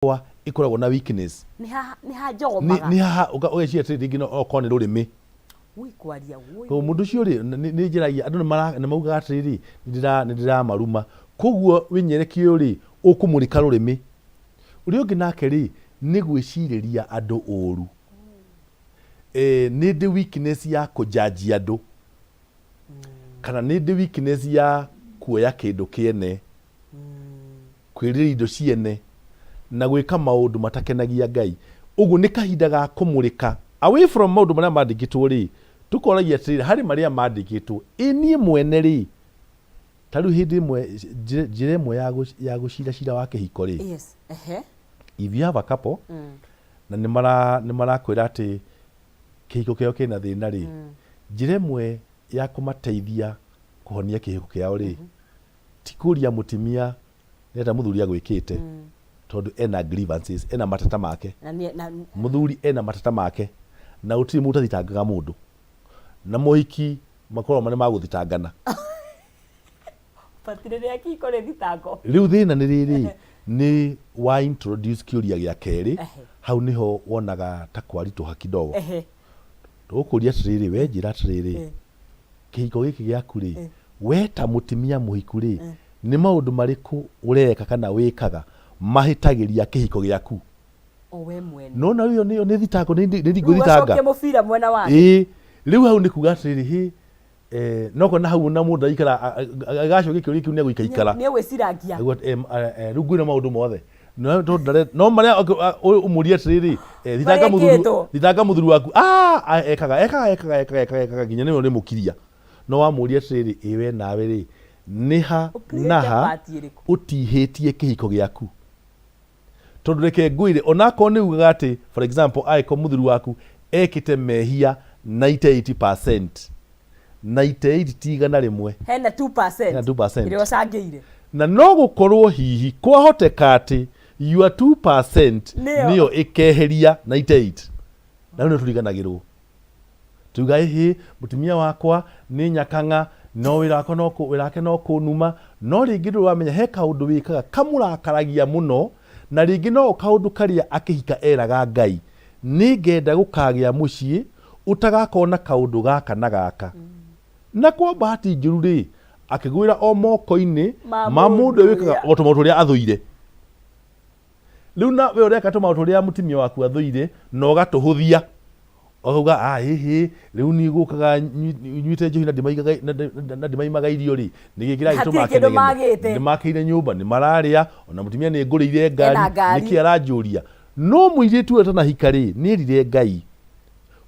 Yakwa ĩkoragwo na weakness. Nĩ haha nĩ hanjogomaga. Nĩ haha ũgeciria atĩrĩ, rĩngĩ no okorwo nĩ rũrĩmĩ. Woi kwaria woi. Koguo mũndũ ũcio rĩ, nĩ njaragia, andũ nĩ maugaga atĩrĩrĩ, nĩ ndĩramaruma. Koguo wĩnyerekia ũyũ rĩ, ũkũmũrĩka rũrĩmĩ. Ũrĩa ũngĩ nake rĩ, nĩ gwĩcirĩria andũ ũru. Nĩ ndĩ weakness ya kũ judge andũ. Kana nĩ ndĩ weakness ya kuoya kĩndũ kĩene, kwĩrirĩria indo ciene, na gwĩka maũndũ matakenagia Ngai. Ũguo nĩ kahinda ga kũmũrĩka away from maũndũ marĩa mandĩkĩtwo rĩ, tũkoragia atĩrĩrĩ, harĩ marĩa mandĩkĩtwo, ĩ niĩ mwene rĩ, ta rĩu hĩndĩ ĩmwe njĩra ĩmwe ya gũcira cira wa kĩhiko rĩ, Yes. Ehe. if you have a couple na nĩ marakwĩra atĩ kĩhiko kĩao kĩna thĩna rĩ, njĩra ĩmwe ya kũmateithia kũhonia kĩhiko kĩao rĩ, ti kũria mũtimia nĩ atĩa mũthuri agwĩkĩte, tondũ ena grievances, ena mateta make. Na nĩ na Mũthuri ena mateta make, na gũtirĩ mũndũ ũtathitangaga mũndũ, na mohiki makoragwo marĩ ma gũthitangana. But rĩrĩa kĩhiko nĩ thitango. Rĩu thĩna nĩ rĩrĩ, nĩ wa introduce kĩũria gĩa kerĩ. Hau nĩho wonaga ta kwaritũha kidogo. Tũgũkũria atĩrĩrĩ, we njĩra atĩrĩrĩ, kĩhiko gĩkĩ gĩaku rĩ, we ta mũtimia mũhiku rĩ, nĩ maũndũ marĩkũ ũreka kana wĩkaga mahĩtagĩria kĩhiko gĩaku? O we mwene. Nona rĩu ĩyo nĩ thitango, nĩ Rĩu ngũthitanga. acokie mũbira mwena wake. Ĩĩ, rĩu hau nĩ kuga atĩrĩrĩ, hĩ, no kona hau na mũndũ aikara agacokia kĩũria kĩu nĩ egũikaikara. Nĩ egwĩcirangia. Rĩu ngwĩra maũndũ mothe. No tondũ no marĩa ũmũrie atĩrĩrĩ, thitanga Marĩa mũthuri, ekĩtwo. thitanga mũthuri waku, ah, ekaga ekaga ekaga ekaga ekaga ekaga nginya nĩwe ũrĩmũkiria. No wamũria atĩrĩrĩ, ĩ we nawe rĩ, nĩ ha Ũplayĩte na ha part ĩrĩkũ? ũtihĩtie kĩhiko gĩaku? Tondũ reke ngwĩre, onakorwo nĩ ugaga atĩ, for example, angĩkorwo mũthuri waku ekĩte mehia 98%, 98 ti 100. Hena 2%. Hena 2%. Ĩrĩa ũcangĩire. Na no gũkorwo hihi kwahoteka atĩ your 2% Nĩyo. nĩyo ĩkeheria 98. Na rĩu nĩ tũriganagĩrwo, tuga ĩhĩ, mũtumia wakwa nĩ nyakang'a, no wĩra wakwa no wĩra wake no kũnuma. No rĩngĩ ndũrĩ wamenya he kaũndũ wĩkaga kamũrakaragia mũno, na rĩngĩ no kaũndũ karĩa akĩhika eraga Ngai, nĩ ngenda gũkagĩa mũciĩ ũtagakorwo na kaũndũ gaka na gaka, na kwa bahati njũru rĩ, akĩgwĩra o moko-inĩ ma ma mũndũ mũndũ ũrĩa wĩkaga ũrĩa o tũmaũndũ tũrĩa athũire. Rĩu na we ũreka tũmaũndũ tũrĩa mũtumia waku athũire na ũgatũhũthia, ũkauga, ah, ĩhĩ, rĩu niĩ gũkaga nyuĩte njohi na ndimaimaga irio rĩ, nĩkĩ kĩragĩtũma Hatirĩ kĩndũ akenegene? magĩte. Nĩ makĩire nyũmba, nĩ mararĩa, ona mũtumia nĩ ngũrĩire ngari. Ena ngari. Nĩkĩ aranjũria? No mũirĩtu ũyũ atanahika rĩ, nĩ erire Ngai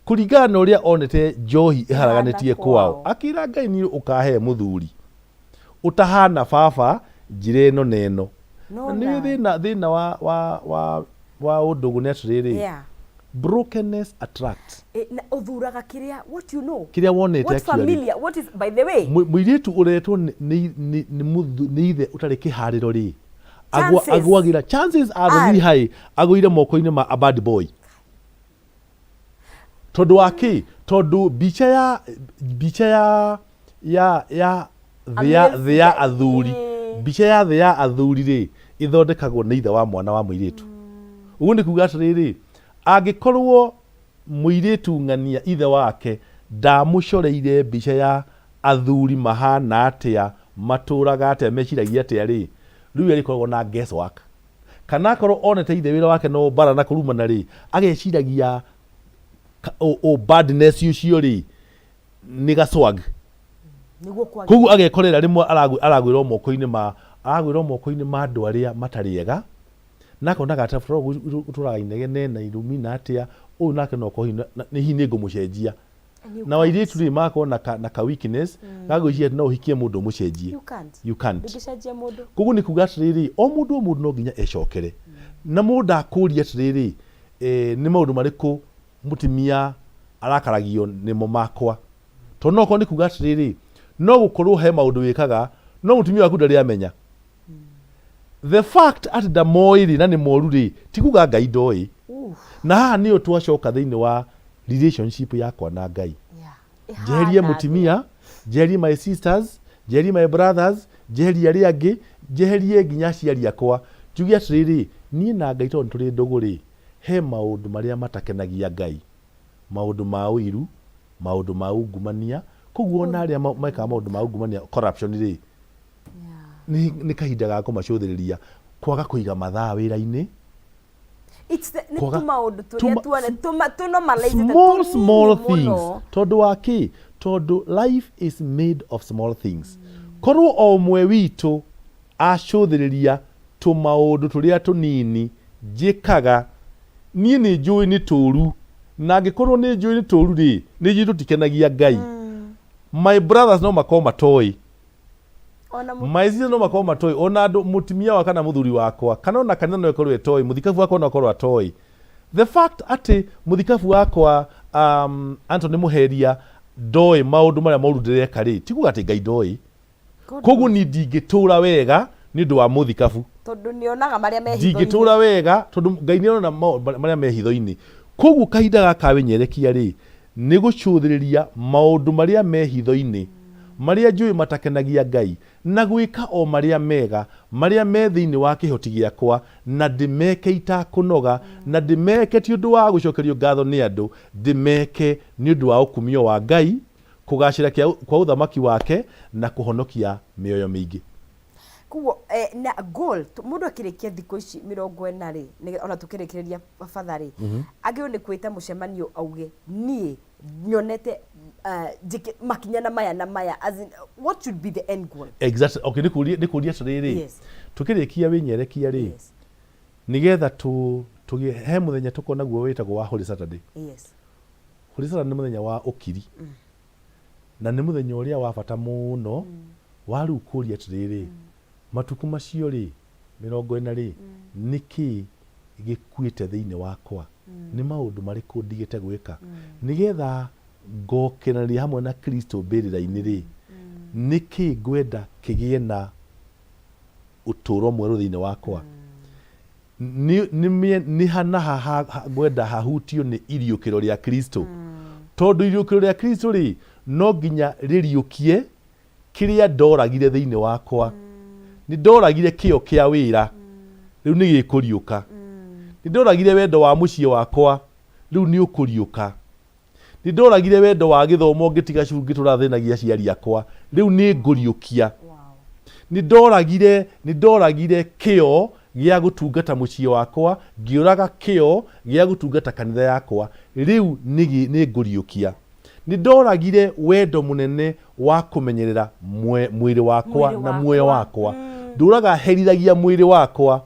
kũringana na ũrĩa onete njohi ĩharaganĩtie Ĩhana kwao, kwao. Akĩra Ngai, niĩ ũkahe mũthuri ũtahana baba njĩra ĩno na ĩno. Na nĩ thĩna wa ũndũgũ nĩ atĩrĩrĩ, brokenness attracts. Na ũthuraga kĩrĩa what you know. Kĩrĩa wonete. What Actually. Familiar, what is, by the way. Mũirĩtu ũretwo nĩ ithe ũtarĩ kĩharĩro rĩ, Chances. Agwagĩra, chances are very high agũire moko-inĩ ma a bad boy. Tondũ wa kĩ? Tondũ mbica ya thĩ ya male thĩ ya figure. athuri, mbica ya thĩ ya athuri rĩ, ĩthondekagwo nĩ ithe wa mwana wa mũirĩtu. Ũguo nĩ kuga atĩrĩrĩ, angĩkorwo mũirĩtu ng'ania ithe wake ndamũcoreire mbica ya athuri mahana atĩa, matũraga atĩa, meciragia atĩa rĩ, rĩu arĩkoragwo na guesswork. Kana akorwo onete ithe wĩra wake no mbara na kũrumana rĩ, ageciragia ũ badness ũcio rĩ nĩ gaswag. Nĩguo kwagĩrĩire. Koguo agekorera rĩmwe aragwĩrwo moko-inĩ ma andũ arĩa matarĩ ega, na akonaga atĩ after all gũtũraga inegene na irumi na atĩa, ũyũ nake no korwo hihi nĩ ngũmũcenjia. And you Na can't. Wairĩtu rĩ, magakorwo na ka weakness gagwĩciria atĩ no ũhikie mũndũ ũmũcenjie. You can't. You can't. Ndũngĩcenjia mũndũ. Koguo nĩ kuga atĩrĩrĩ, o mũndũ o mũndũ no nginya ecokere, na mũndũ akũria atĩrĩrĩ, nĩ maũndũ marĩkũ mũtumia arakaragio nĩmo makwa? Tondũ no okorwo nĩ kuga atĩrĩrĩ, no gũkorwo he maũndũ wĩkaga no mũtumia waku ndarĩ amenya. The fact atĩ ndamoĩ rĩ, na nĩ moru rĩ, ti kuga Ngai ndoĩ. Na haha nĩyo twacoka thĩinĩ wa relationship yakwa na Ngai. Njeherie Ĩhana atĩa? Mũtumia, njeherie my sisters, njeherie my brothers, njeherie arĩa angĩ, njeherie nginya aciari akwa. Njuge atĩrĩrĩ, niĩ na Ngai tondũ nĩtũrĩ ndũgũ rĩ, he maũndũ marĩa matakenagia Ngai, maũndũ ma ũiru, maũndũ ma ungumania, koguo ona arĩa mekaga maũndũ ma ungumania, corruption rĩ, nĩ kahinda ga kũmacũthĩrĩria, kwaga kũiga mathaa wĩra-inĩ. It's the, nĩ Kwaga- tũmaũndũ tũrĩa tuone tũnormalize small small things. Tondũ wa kĩ? Tondũ life is made of small things. Korwo o ũmwe witũ acũthĩrĩria tũmaũndũ tũrĩa tũnini njĩkaga, niĩ nĩ njũĩ nĩ tũru, na angĩkorwo nĩ njũĩ nĩ tũru rĩ, nĩ njũĩ tũtikenagia Ngai. My brothers no makorwo matoĩ, Ona mũ- my sisters no makorwo matoĩ, ona andũ mũtumia wa kana mũthuri wakwa, kana ona kanitha no ĩkorwo ĩtoĩ, mũthikabu wakwa no akorwo atoĩ. The fact atĩ mũthikabu wakwa Anthony Mũheria ndoĩ maũndũ marĩa moru ndĩreka rĩ, ti kuga atĩ Ngai ndoĩ. God. Koguo niĩ ndingĩtũra wega nĩ ũndũ wa mũthikabu. Tondũ nĩonaga marĩa me hitho-inĩ. Ndingĩtũra wega tondũ Ngai nĩarona marĩa me hitho-inĩ. Koguo kahinda gaka wĩnyerekia rĩ, nĩ gũcũthĩrĩria maũndũ marĩa me hitho-inĩ, marĩa njũĩ matakenagia Ngai, na gwĩka o marĩa mega, marĩa me thĩinĩ wa kĩhoti gĩakwa, na ndĩmeke itakũnoga, na ndĩmeke ti ũndũ wa gũcokerio ngatho nĩ andũ, ndĩmeke nĩ ũndũ wa ũkumio wa Ngai, kũgacĩra kĩa, kwa ũthamaki wake, na kũhonokia mĩoyo mĩingĩ. Koguo na goal mũndũ akĩrĩkia thikũ ici 40 rĩ, ona tũkĩrĩkĩrĩria batha rĩ, agĩrĩirwo nĩ kwĩta mũcemanio auge niĩ nyonete njĩke makinya na maya na maya, as in, what should be the end goal? Exactly. Okay, nĩ kũria nĩ kũria atĩrĩrĩ, tũkĩrĩkia wĩnyerekia rĩ, nĩgetha tũgĩe he mũthenya tũkorwo naguo wĩtagwo wa Holy Saturday. Holy Saturday nĩ mũthenya wa ũkiri, na nĩ mũthenya ũrĩa wa bata mũno wa rĩu kũria atĩrĩrĩ, matukũ macio rĩ, 40 rĩ, nĩkĩ gĩkuĩte thĩinĩ wakwa? Nĩ maũndũ marĩkũ ndigĩte gwĩka nĩgetha ngokenanĩria hamwe na Kristo mbĩrĩra-inĩ rĩ? Nĩkĩ ngwenda kĩgĩe na ũtũũro mwerũ thĩinĩ wakwa? Nĩ ha na ha ngwenda hahutio nĩ iriũkĩro rĩa Kristo? Tondũ iriũkĩro rĩa Kristo rĩ, no nginya rĩriũkie kĩrĩa ndoragire thĩinĩ wakwa. Nĩ ndoragire kĩyo kĩa wĩra, rĩu nĩ gĩkũriũka. Nĩ ndoragire wendo wa mũciĩ wakwa, rĩu nĩ ũkũriũka. Nĩ ndoragire wendo wa gĩthomo ngĩtiga cukuru ngĩtũra thĩnagia aciari akwa, rĩu nĩ ngũriũkia. Nĩ ndoragire, nĩ ndoragire kĩyo gĩa gũtungata mũciĩ wakwa, ngĩũraga kĩyo gĩa gũtungata kanitha yakwa, rĩu nĩ ngũriũkia. Nĩ ndoragire wendo mũnene wa kũmenyerera mwĩrĩ wakwa Mwĩrĩ na muoyo wakwa. wakwa. Ndũraga herithagia mwĩrĩ wakwa,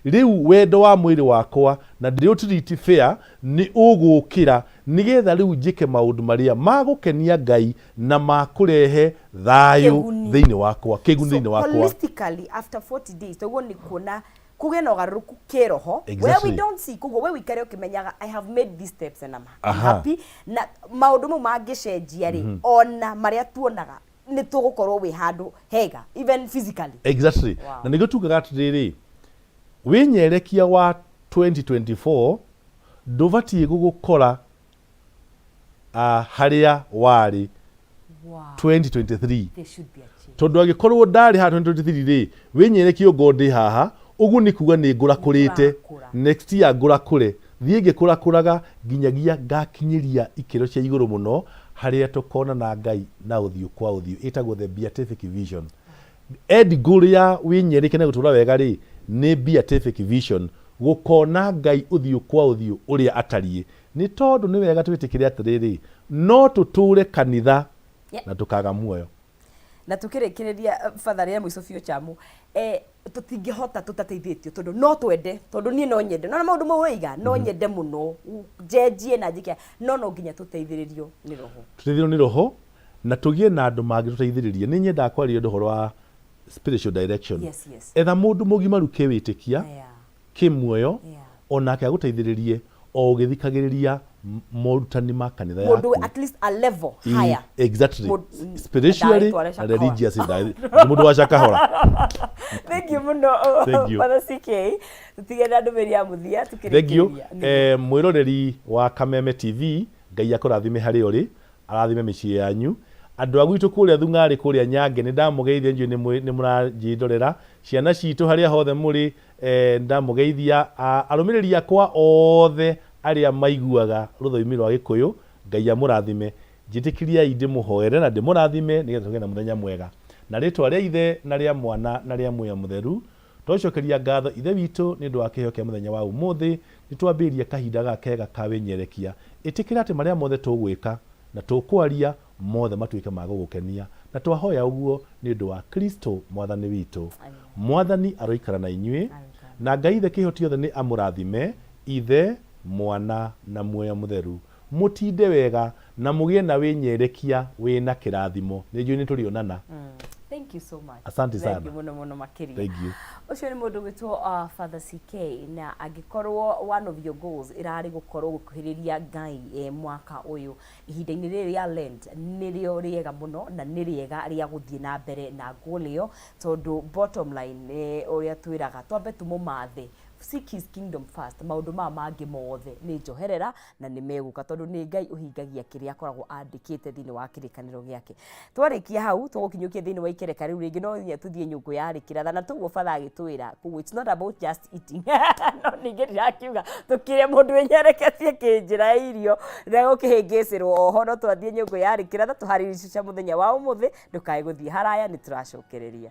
rĩu wendo wa mwĩrĩ wakwa na ndĩũtiriti fair nĩ ũgũkĩra, nĩgetha rĩu njĩke maũndũ marĩa ma gũkenia Ngai na ma kũrehe thayũ Kĩguni. thĩinĩ wakwa, kĩguni So, thĩinĩ wakwa. holistically after 40 days toguo nĩ kuona kũgĩe na ũgarũrũku kĩroho where we don't see, koguo we wĩikare ũkĩmenyaga I have made these steps and I'm happy, na maũndũ mau mangĩcenjia rĩ, ona marĩa tuonaga nĩ tũgũkorwo wĩ handũ hega even physically. Na nĩguo tugaga atĩrĩrĩ, wĩnyerekia wa 2024 ndũbatiĩ gũgũkora harĩa warĩ 2023. There should be a change. Tondũ angĩkorwo ndarĩ haha 2023 rĩ, wĩnyerekie ũngorwo ndĩ haha, ũguo nĩ kuga nĩ ngũrakũrĩte. Nĩũrakũra. Next year ngũrakũre, thiĩ ngĩkũrakũraga nginyagia ngakinyĩria ikĩro cia igũrũ mũno harĩa tũkona na Ngai na ũthiũ kwa ũthiũ, ĩtagwo the beatific vision. End goal ya wĩnyerekia na gũtũra wega rĩ, nĩ beatific vision, gũkona Ngai ũthiũ kwa ũthiũ ũrĩa atariĩ. Nĩ tondũ nĩ wega twĩtĩkĩre atĩrĩrĩ, no tũtũre kanitha na tũkaga muoyo. Na tukĩrĩkĩrĩria batha rĩa mũico biũ chamu, tũtingĩhota tũtateithĩtio, tondũ no twende, tondũ niĩ no nyende, no maũndũ mau waiga no nyende mũno njenjie na njĩke, no no nginya tũteithĩrĩrio nĩ roho. Tũteithĩrĩrio nĩ roho na tũgĩe na andũ mangĩtũteithĩrĩria. Nĩ nyendaga kwaria ũndũ ũhoro wa spiritual direction. Etha mũndũ mũgimaru kĩwĩtĩkia, kĩmuoyo, onake agũteithĩrĩrie o ũgĩthikagĩrĩria morutani ma kanitha Mũndũ yaku. at least a level higher. Spiritually Ndagĩtware and Shakahola. religiously, nĩ mũndũ wa Shakahola. Thank you mũno. Thank you. Father CK, tũtige na ndũmĩrĩri ya mũthia Thank you. tukĩrĩkĩrĩria. Mwĩroreri wa Kameme TV, Ngai akũrathime harĩa ũrĩ, arathime mĩciĩ yanyu. Andũ a gwitũ kũrĩa Thung'arĩ kũrĩa Nyange nĩ ndamũgeithia njũĩ nĩ mũranjĩndorera. Ciana citũ harĩa hothe mũrĩ eh, nĩ ndamũgeithia. Arũmĩrĩri akwa othe arĩa maiguaga rũthiomi rwa Gĩkũyũ, Ngai amũrathime. Njĩtĩkĩriai ndĩmũhoere na ndĩmũrathime nĩgetha tũgĩe na mũthenya mwega. Na rĩtwa rĩa Ithe na rĩa Mwana na rĩa Muoyo Mũtheru, Twacokeria ngatho Ithe witũ nĩ ũndũ wa kĩheo kĩa mũthenya wa ũmũthĩ. Nĩ twambĩrĩria kahinda gaka kega ka wĩnyerekia. Ĩtĩkĩra atĩ marĩa mothe tũgwĩka na tũkwaria, mothe matuĩke ma gũgũkenia. Na twahoya ũguo nĩ ũndũ wa Kristo Mwathani witũ. Mwathani aroikara na inyuĩ. Na Ngai Ithe Kĩhoti othe nĩ amũrathime, Ithe, Mwana, na Muoyo Mũtheru. Mũtinde wega na mũgĩe na wĩnyerekia wĩna kĩrathimo. Nĩnjũĩ nĩtũrĩonana. Thank you so much. Asante sana. Thank you mũno mũno makĩria. Thank you. Ũcio nĩ mũndũ ũgwĩtwo Father CK na angĩkorwo one of your goals ĩrarĩ gũkorwo gũkuhĩrĩria Ngai mwaka ũyũ ihinda-inĩ rĩrĩ rĩa Lent nĩrĩo rĩega mũno na nĩ rĩega rĩa gũthiĩ na mbere na goal ĩyo tondũ bottom line ũrĩa twĩraga twambe tũmũmathe, seek his kingdom first, maũndũ maya mangĩ mothe nĩ njoherera na nĩ megũka tondũ nĩ Ngai ũhingagia kĩrĩa akoragwo andĩkĩte thĩinĩ wa kĩrĩkanĩro gĩake. Twarĩkia hau tũgũkinyũkia thĩinĩ wa ikereka rĩu rĩngĩ no nginya tũthiĩ nyũngũ ya rĩkĩratha na toguo batha agĩtwĩra koguo it's not about just eating no ningĩ ndirakiuga tũkĩre mũndũ wĩnyereketie kĩnjĩra ya irio na gũkĩhĩngĩcĩrwo oho no twathiĩ nyũngũ ya rĩkĩratha tũharĩrie icio cia mũthenya wa ũmũthĩ ndũkae gũthiĩ haraya nĩ tũracokereria.